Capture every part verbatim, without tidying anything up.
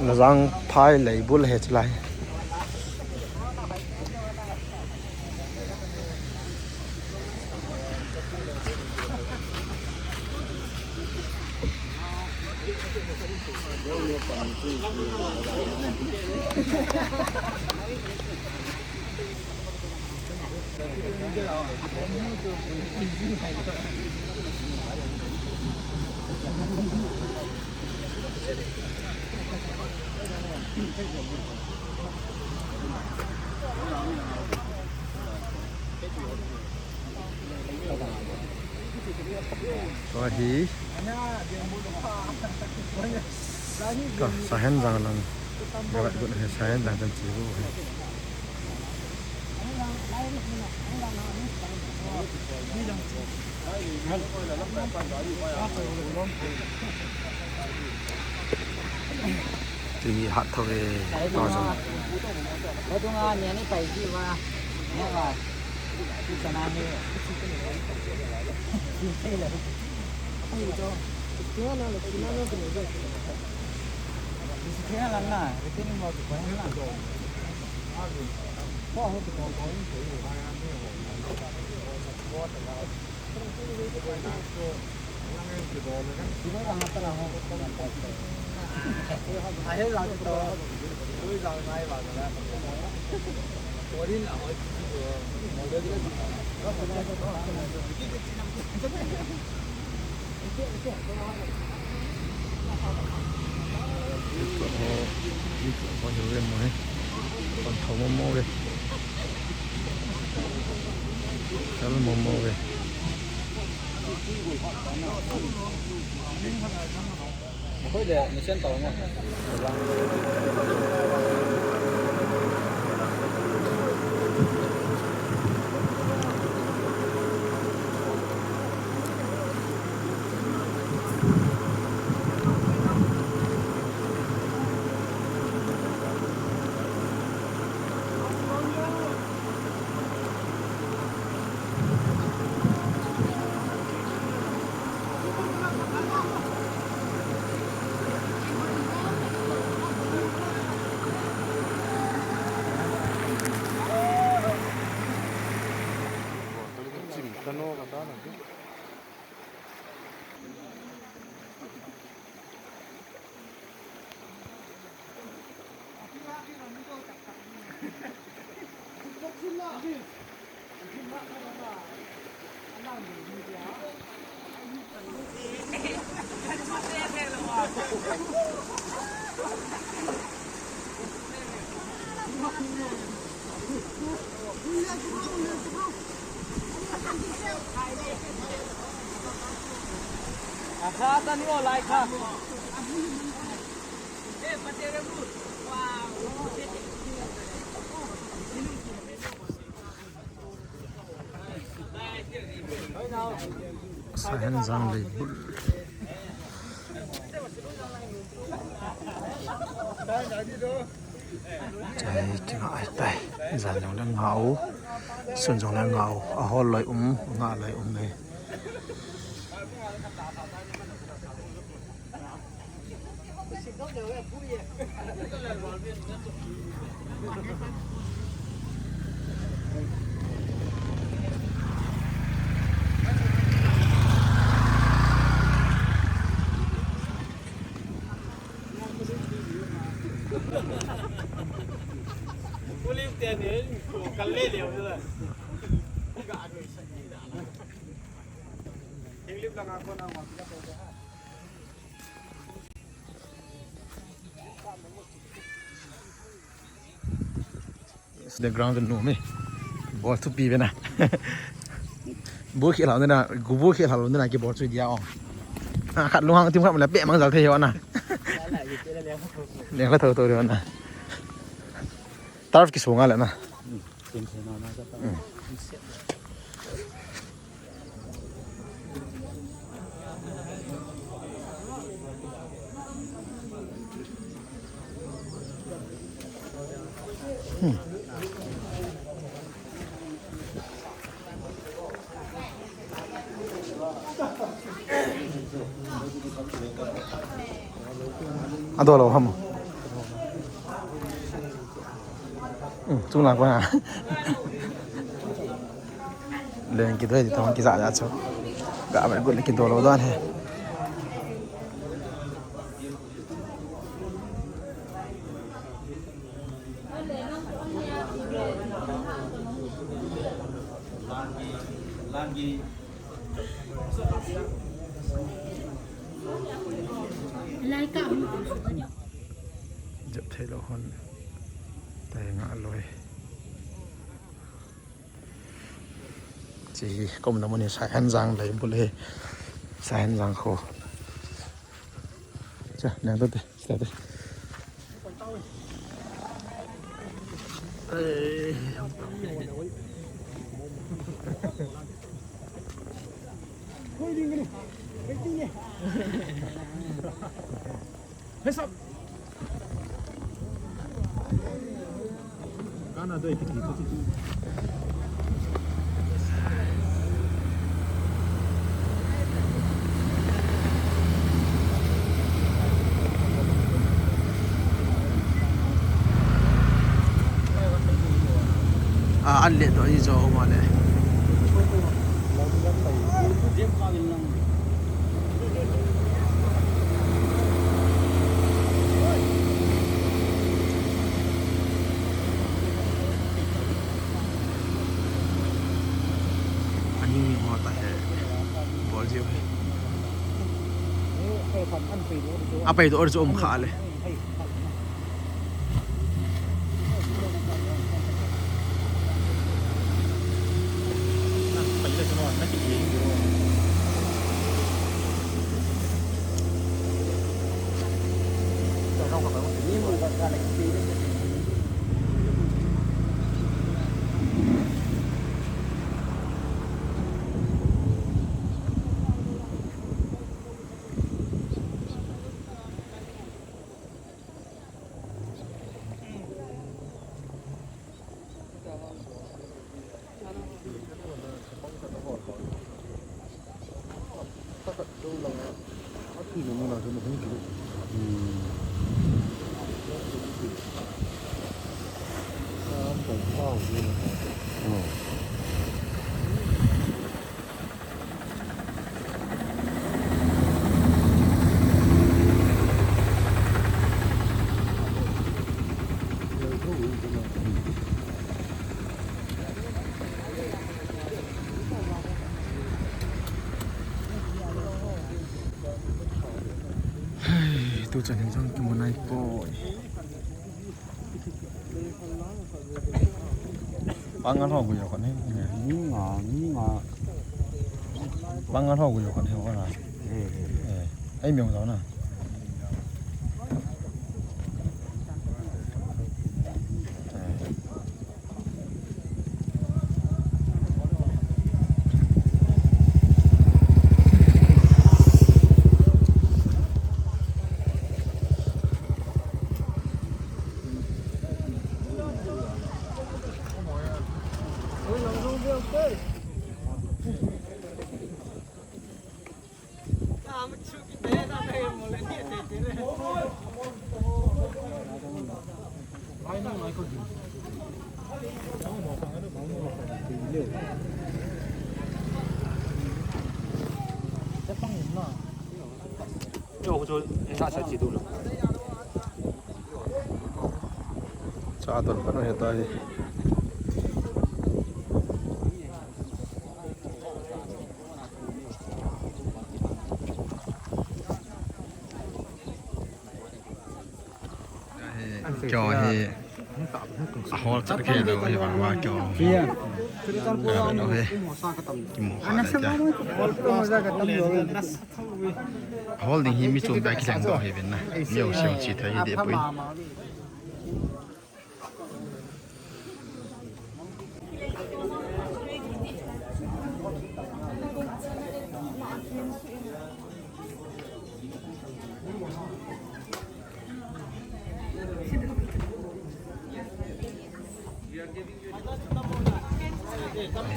Lajang phai lei bul he chulai. Tua hi. Tua, Sahen Jang lang. Galat gun he Sahen Jang chan chi bu he. Ti hat tho ve. Tua jong. Tua jong a, ni ani pai ji va. Ni va. Ti sana he. Ti te le. Ti to. Ti na na le, ti na na le. Ti te la na. Ti ni mo ti ko na. Ko ho ti ko ko ni. Momo ve. Kal momo ve. Khoi le, ni sen tao mo. Sahen Jang lei bul. Chai, kinga ai tai. Jan jong le nga u. Sun jong le nga u. Ahol loi um, nga loi um e. The ground chu nu mi. Ball thupi ve na. Bu khi hlau na, gu bu khi hlau na ki ball chu dia ong. A khat lunghang tim khat ma le pe mang jal thei ho na. Leng la tho tho na. Turf ki sunga le na. A do lo ham. Chung lang ko ha. Leng kidoi di thong kija ja chu. Ga ba gu le kido lo dan he. Jep thei lo hon. Tai nga loi. Chi hi ka umna mun hi Saihenjang lei bul hi. Saihenjang kho. Cha, nang to te, cha te. Heads up. A, an le to i jo ma le. Ani mi ho ta he. Bol jiu he. Apai to or jo um kha le. Hei, tu chan hin jong kimu nai poi. Pangal ho gu yo kone. Ni nga, ni nga. Pangal ho gu yo kone ho na. Eh, eh. Eh, ai mi ong na. Eh. Cha ton pan he ta hi. Cho hi Ahol chat kei lou hi vang va kyo. Hi a. Ka ve lou hi. Kimo kha le ta. Ahol ding hi mi chom ta kilheng doh hi ven na. Mi o siong chi thei hi deh poi.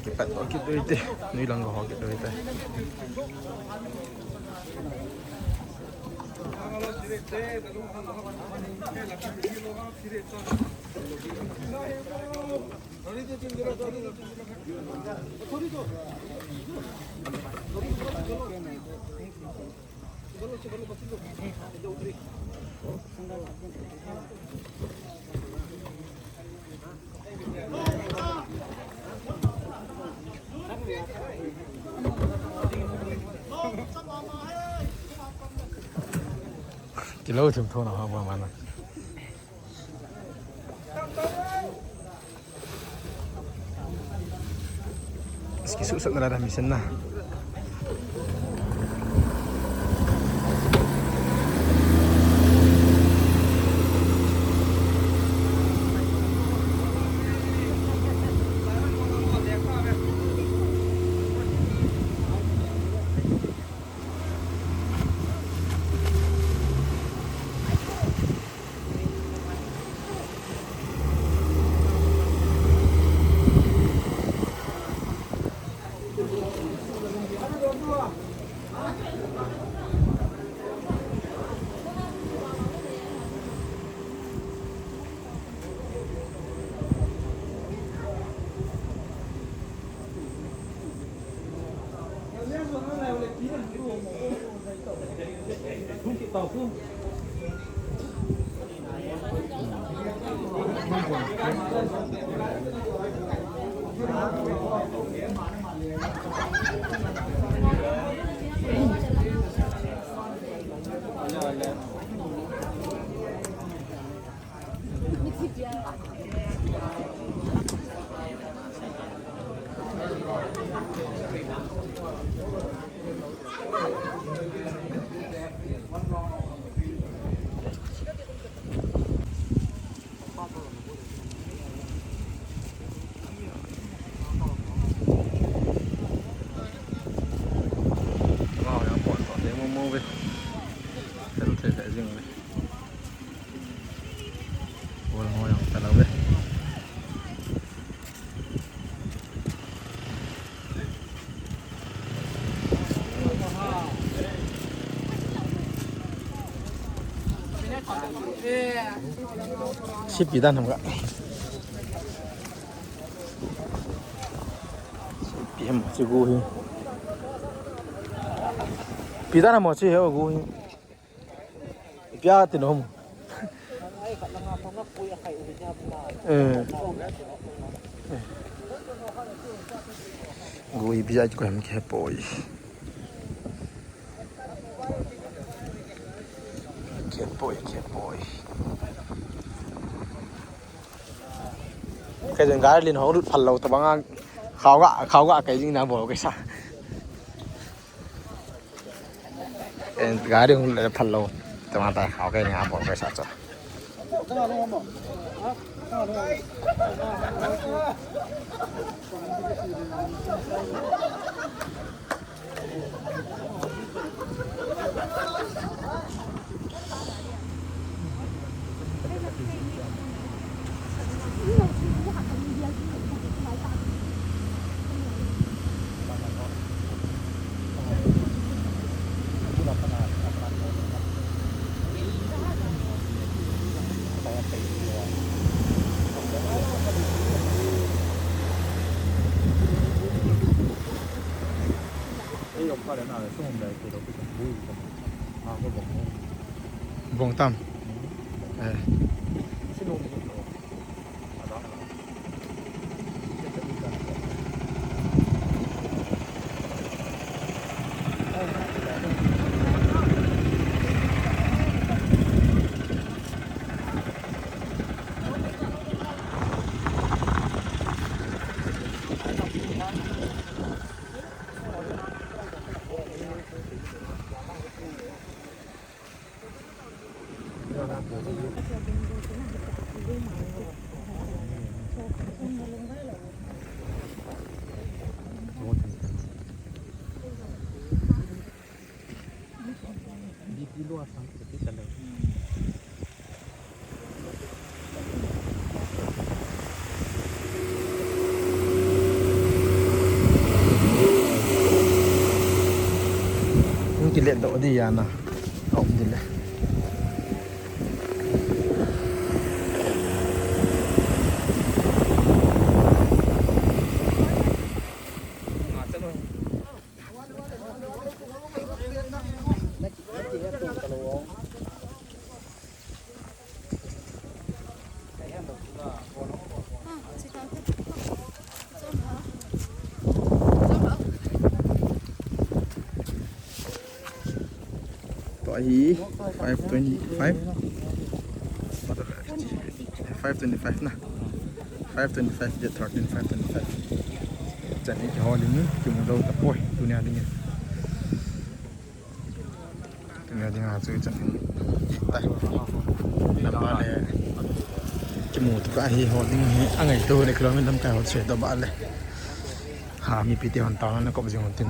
Kipat ho kit doi te, nui lang ho kit doi te. Kilo thum thona ha ba mana. Kisuhsatna la da mi sen na. Wow, yang pon pon ding mo mo ve. Fel thei thei jing ve. Ol mo yang ta lo ve. Sipi dan ham ka. Sipi ham chu gu hi. Pi dan ham chu he gu hi. Pia ti nom. Eh. Gui pia ko hem ke poi. Ke poi, ke poi. Kei jeng gari lin hong lut phal lou tabang a. Khau ga, khau ga kei jing na bol kei sa. En gari hung le phal lou. Tama ta khau kei ni a bol kei sa cha. Bong tam. Eh. Hung kilet doh di yana. Aum di le. Tua hi five twenty-five. Five twenty-five na. Five twenty-five, date thirteen, five twenty-five. Chan hi kihol in, kimu lou tapoi, tunia dingin. Tunia dinga chu chan hi. Tai. Lampa le. Kimu tu ka hi hol ding hi, angai tu le kilometer lam kai hol se to ba le. Ha, mipi te hon tao na kop jing hon tin.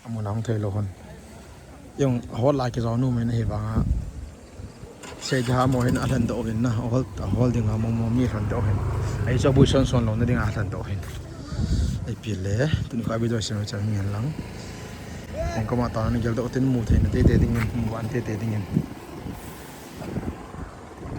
Amu nang thei lou hon. Jong hol la kijou nu mai na hi vanga. Sei dia mo hin a lhan doh hin na, a hol, a hol ding a mo mo mi lhan doh hin. Ei cho bui son son lou na ding a lhan doh hin. Ei pi le, tun ka video sem chan hin lang. Eng ko ma ta na gel doh tin mu thei na te te ding in, mu an te te ding in.